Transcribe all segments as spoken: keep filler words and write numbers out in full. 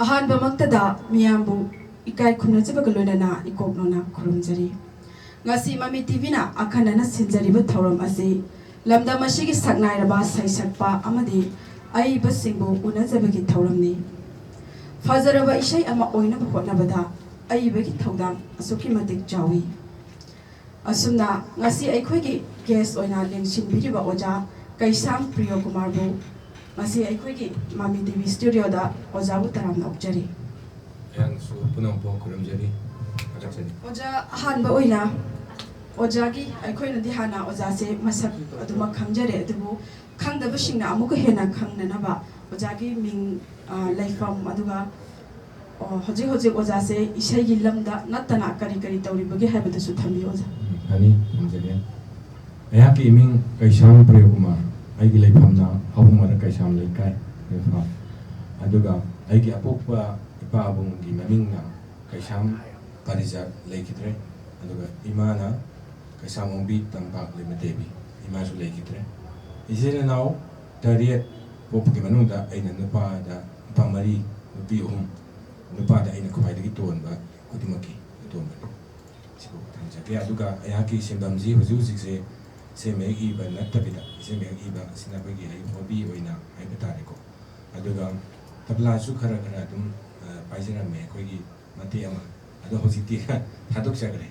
ꯑꯍꯥꯟꯕꯃꯛꯇꯗ ꯃꯤꯌꯥꯝꯕꯨ ꯏꯀꯥꯏ ꯈꯨꯝꯅꯖꯕꯒ ꯂꯣꯏꯅꯅ ꯏꯀꯣꯛ ꯅꯧꯅ ꯈꯨꯔꯨꯝꯖꯔꯤ꯫ ꯉꯁꯤ ꯃꯃꯤ ꯇꯤꯚꯤꯅ ꯑꯈꯟꯅꯅ ꯁꯤꯟꯖꯔꯤꯕ ꯊꯧꯔꯝ ꯑꯁꯤ ꯂꯝꯗꯝ ꯑꯁꯤꯒꯤ ꯁꯛꯅꯥꯏꯔꯕ ꯁꯩꯁꯛꯄ ꯑꯃꯗꯤ ꯑꯏꯕꯁꯤꯡꯕꯨ ꯎꯅꯖꯕꯒꯤ ꯊꯧꯔꯝꯅꯤ꯫ ꯐꯖꯔꯕ ꯏꯁꯩ ꯑꯃ ꯑꯣꯏꯅꯕ ꯍꯣꯠꯅꯕꯗ ꯑꯏꯕꯒꯤ ꯊꯧꯗꯥꯡ ꯑꯁꯨꯛꯀꯤ ꯃꯇꯤꯛ ꯆꯥꯎꯏ꯫ ꯑꯁꯨꯝꯅ ꯉꯁꯤ ꯑꯩꯈꯣꯏꯒꯤ ꯒꯦꯁ ꯑꯣꯏꯅ ꯂꯦꯡꯁꯤꯟꯕꯤꯔꯤꯕ ꯑꯣꯖꯥ ꯀꯩꯁꯥꯝ ꯄ꯭ꯔꯤꯌꯣ ꯀꯨꯃꯥꯔꯕꯨ ꯉꯁꯤ ꯑꯩꯈꯣꯏꯒꯤ ꯃꯃꯤ ꯇꯤꯚꯤ ꯁ꯭ꯇꯨꯗꯤꯑꯣꯗ ꯑꯣꯖꯥꯕꯨ ꯇꯔꯥꯝꯅ ꯑꯣꯛꯆꯔꯤ꯫ ꯑꯩꯍꯥꯛꯅꯁꯨ ꯄꯨꯝꯅꯃꯛꯄꯨ ꯈꯨꯔꯨꯝꯖꯔꯤ, ꯊꯥꯒꯠꯆꯔꯤ꯫ ꯑꯣꯖꯥ, ꯑꯍꯥꯟꯕ ꯑꯣꯏꯅ ꯑꯣꯖꯥꯒꯤ, ꯑꯩꯈꯣꯏꯅꯗꯤ ꯍꯥꯟꯅ ꯑꯣꯖꯥꯁꯦ ꯃꯁꯛ ꯑꯗꯨꯃꯛ ꯈꯪꯖꯔꯦ, ꯑꯗꯨꯕꯨ ꯈꯪꯗꯕꯁꯤꯡꯅ ꯑꯃꯨꯛꯀ ꯍꯦꯟꯅ ꯈꯪꯅꯅꯕ ꯑꯣꯖꯥꯒꯤ ꯃꯤꯡ, ꯑ, ꯂꯩꯐꯝ, ꯑꯗꯨꯒ, ꯑ, ꯍꯧꯖꯤꯛ ꯍꯧꯖꯤꯛ ꯑꯣꯖꯥꯁꯦ ꯏꯁꯩꯒꯤ ꯂꯝꯗ ꯅꯠꯇꯅ ꯀꯔꯤ ꯀꯔꯤ ꯇꯧꯔꯤꯕꯒꯦ ꯍꯥꯏꯕꯗꯨꯁꯨ ꯊꯝꯕꯤꯌꯨ ꯑꯣꯖꯥ꯫ ꯎꯝ, ꯐꯅꯤ, ꯊꯝꯖꯒꯦ꯫ ꯑꯩꯍꯥꯛꯀꯤ ꯏꯃꯤꯡ ꯀꯩꯁꯥꯝ ꯄ꯭ꯔꯤꯌꯣꯀꯨꯃꯥꯔ, ꯑꯩꯒꯤ ꯂꯩꯐꯝꯅ ꯍꯧꯕꯨꯡ ꯃꯔꯛ ꯀꯩꯁꯥꯝ ꯂꯩꯀꯥꯏ, ꯏꯝꯐꯥꯜ꯫ ꯑꯗꯨꯒ ꯑꯩꯒꯤ ꯑꯄꯣꯛꯄ ꯏꯄꯥ ꯑꯕꯨꯡꯒꯤ ꯃꯃꯤꯡꯅ ꯀꯩꯁꯥꯝ ꯄꯥꯔꯤꯖꯥꯠ ꯂꯩꯈꯤꯗ꯭ꯔꯦ꯫ ꯑꯗꯨꯒ ꯏꯃꯥꯅ ꯀꯩꯁꯥꯝ ꯑꯣꯡꯕꯤ ꯇꯝꯄꯥꯛ ꯂꯩꯃ ꯗꯦꯕꯤ, ꯏꯃꯥꯁꯨ ꯂꯩꯈꯤꯗ꯭ꯔꯦ꯫ ꯏꯆꯤꯜ ꯏꯅꯥꯎ ꯇꯔꯦꯠ ꯄꯣꯛꯄꯒꯤ ꯃꯅꯨꯡꯗ ꯑꯩꯅ ꯅꯨꯄꯥꯗ, ꯅꯨꯄꯥ ꯃꯔꯤ, ꯅꯨꯄꯤ ꯑꯍꯨꯝ꯫ ꯅꯨꯄꯥꯗ ꯑꯩꯅ ꯈ꯭ꯋꯥꯏꯗꯒꯤ ꯇꯣꯟꯕ, ꯈꯨꯗꯤꯡꯃꯛꯀꯤ ꯑꯇꯣꯟꯕꯅꯤ꯫ ꯁꯤꯕꯨ ꯊꯝꯖꯒꯦ꯫ ꯑꯗꯨꯒ ꯑꯩꯍꯥꯛꯀꯤ ꯁꯤꯟꯐꯝꯁꯤ ꯍꯧꯖꯤꯛ ꯍꯧꯖꯤꯛꯁꯦ ꯏꯁꯩ ꯃꯌꯦꯛ ꯏꯕ ꯅꯠꯇꯕꯤꯗ, ꯏꯁꯩ ꯃꯌꯦꯛ ꯏꯕ ꯑꯁꯤꯅ ꯑꯩꯈꯣꯏꯒꯤ ꯑꯩ ꯍꯣꯕꯤ ꯑꯣꯏꯅ ꯍꯥꯏꯕ ꯇꯥꯔꯦꯀꯣ꯫ ꯑꯗꯨꯒ ꯇꯕ꯭ꯂꯥꯁꯨ ꯈꯔ ꯈꯔ ꯑꯗꯨꯝ, ꯑ, ꯄꯥꯏꯖꯔꯝꯃꯦ, ꯑꯩꯈꯣꯏꯒꯤ ꯃꯇꯦꯛ ꯑꯃ꯫ ꯑꯗꯣ ꯍꯧꯖꯤꯛꯇꯤ ꯊꯥꯗꯣꯛꯆꯈ꯭ꯔꯦ꯫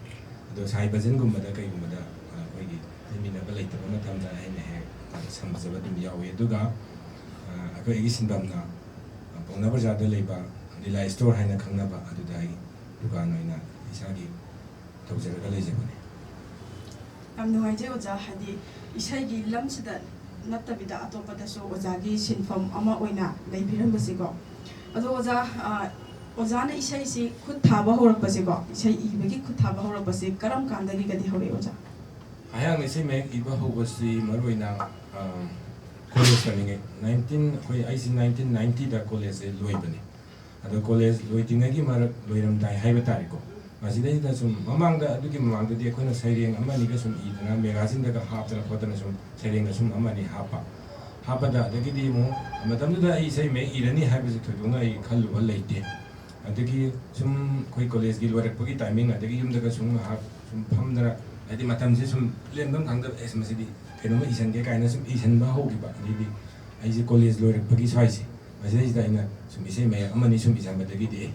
ꯑꯗꯣ ꯁꯥꯏ ꯚꯖꯟꯒꯨꯝꯕꯗ ꯀꯩꯒꯨꯝꯕꯗ, ꯑ, ꯑꯩꯈꯣꯏꯒꯤ ꯂꯩꯃꯤꯟꯅꯕ ꯂꯩꯇꯕ ꯃꯇꯝꯗ ꯑꯩꯅ ꯍꯦꯛ ꯁꯝꯖꯕ ꯑꯗꯨꯝ ꯌꯥꯎꯏ꯫ ꯑꯗꯨꯒ, ꯑ, ꯑꯩꯈꯣꯏ, ꯑꯩꯒꯤ ꯁꯤꯟꯐꯝꯅ, ꯑ, ꯄꯥꯎꯅꯥ ꯕꯖꯥꯔꯗ ꯂꯩꯕ ꯂꯤꯂꯥ ꯁ꯭ꯇꯣꯔ ꯍꯥꯏꯅ ꯈꯪꯅꯕ, ꯑꯗꯨꯗ ꯑꯩ ꯗꯨꯀꯥꯟ ꯑꯣꯏꯅ ꯏꯁꯥꯒꯤ ꯇꯧꯖꯔꯒ ꯂꯩꯖꯕꯅꯤ꯫ ꯌꯥꯝ ꯅꯨꯡꯉꯥꯏꯖꯩ ꯑꯣꯖꯥ, ꯍꯥꯏꯗꯤ ꯏꯁꯩꯒꯤ ꯂꯝꯁꯤꯗ ꯅꯠꯇꯕꯤꯗ ꯑꯇꯣꯞꯄꯗꯁꯨ ꯑꯣꯖꯥꯒꯤ ꯁꯤꯟꯐꯝ ꯑꯃ ꯑꯣꯏꯅ ꯂꯩꯕꯤꯔꯝꯕꯁꯤꯀꯣ꯫ ꯑꯗꯣ ꯑꯣꯖꯥ, ꯑ, ꯑꯣꯖꯥꯅ ꯏꯁꯩꯁꯤ ꯈꯨꯠ ꯊꯥꯕ ꯍꯧꯔꯛꯄꯁꯦꯀꯣ, ꯏꯁꯩ ꯏꯕꯒꯤ ꯈꯨꯠ ꯊꯥꯕ ꯍꯧꯔꯛꯄꯁꯦ ꯀꯔꯝ ꯀꯥꯟꯗꯒꯤꯒꯗꯤ ꯍꯧꯔꯛꯏ ꯑꯣꯖꯥ? ꯑꯩꯍꯥꯛꯅ ꯏꯁꯩ ꯃꯌꯦꯛ ꯏꯕ ꯍꯧꯕꯁꯤ ꯃꯔꯨꯑꯣꯏꯅ, ꯑ, ꯀꯣꯂꯦꯖ ꯇꯝꯂꯤꯉꯩ, ꯅꯥꯏꯟꯇꯤꯟ, ꯑꯩꯈꯣꯏ, ꯑꯩꯁꯤ ꯅꯥꯏꯟꯇꯤꯟ ꯅꯥꯏꯟꯇꯤꯗ ꯀꯣꯂꯦꯖꯁꯦ ꯂꯣꯏꯕꯅꯤ꯫ ꯑꯗꯣ ꯀꯣꯂꯦꯖ ꯂꯣꯏꯗ꯭ꯔꯤꯉꯩꯒꯤ ꯃꯔꯛ, ꯂꯣꯏꯔꯝꯗꯥꯏ ꯍꯥꯏꯕ ꯇꯥꯔꯦꯀꯣ, ꯃꯁꯤꯗꯩꯗ ꯁꯨꯝ ꯃꯃꯥꯡꯗ, ꯑꯗꯨꯒꯤ ꯃꯃꯥꯡꯗꯗꯤ ꯑꯩꯈꯣꯏꯅ ꯁꯩꯔꯦꯡ ꯑꯃ ꯑꯅꯤꯒ ꯁꯨꯝ ꯏꯗꯅ, ꯃꯦꯒꯥꯖꯤꯟꯗꯒ ꯍꯥꯞꯇꯅ ꯈꯣꯠꯇꯅ ꯁꯨꯝ ꯁꯩꯔꯦꯡꯒ ꯁꯨꯝ ꯑꯃ ꯑꯅꯤ ꯍꯥꯞꯄ꯫ ꯍꯥꯞꯄꯗ, ꯑꯗꯒꯤꯗꯤ ꯑꯃꯨꯛ ꯃꯇꯝꯗꯨꯗ ꯑꯩ ꯏꯁꯩ ꯃꯌꯦꯛ ꯏꯔꯅꯤ ꯍꯥꯏꯕꯁꯤ ꯊꯣꯏꯗꯣꯛꯅ ꯑꯩ ꯈꯜꯂꯨꯕ ꯂꯩꯇꯦ꯫ ꯑꯗꯒꯤ ꯁꯨꯝ ꯑꯩꯈꯣꯏ ꯀꯣꯂꯦꯖꯀꯤ ꯂꯣꯏꯔꯛꯄꯒꯤ ꯇꯥꯏꯃꯤꯡ, ꯑꯗꯒꯤ ꯌꯨꯝꯗꯒ ꯁꯨꯝ ꯉꯥꯏꯍꯥꯛ ꯁꯨꯝ ꯐꯝꯗꯅ, ꯍꯥꯏꯗꯤ ꯃꯇꯝꯁꯦ ꯁꯨꯝ ꯂꯦꯟꯐꯝ ꯈꯪꯗꯕ, "ꯑꯦꯁ, ꯃꯁꯤꯗꯤ ꯀꯩꯅꯣꯝꯃ ꯏꯁꯟꯒꯦ" ꯀꯥꯏꯅ ꯁꯨꯝ ꯏꯁꯟꯕ ꯍꯧꯈꯤꯕ꯫ ꯑꯗꯩꯗꯤ ꯑꯩꯁꯦ ꯀꯣꯂꯦꯖ ꯂꯣꯏꯔꯛꯄꯒꯤ ꯁ꯭ꯋꯥꯏꯁꯦ, ꯃꯁꯤꯗꯩꯁꯤꯗ ꯑꯩꯅ ꯁꯨꯝ ꯏꯁꯩ ꯃꯌꯦꯛ ꯑꯃꯅꯤ ꯁꯨꯝ ꯏꯁꯟꯕꯗꯒꯤꯗꯤ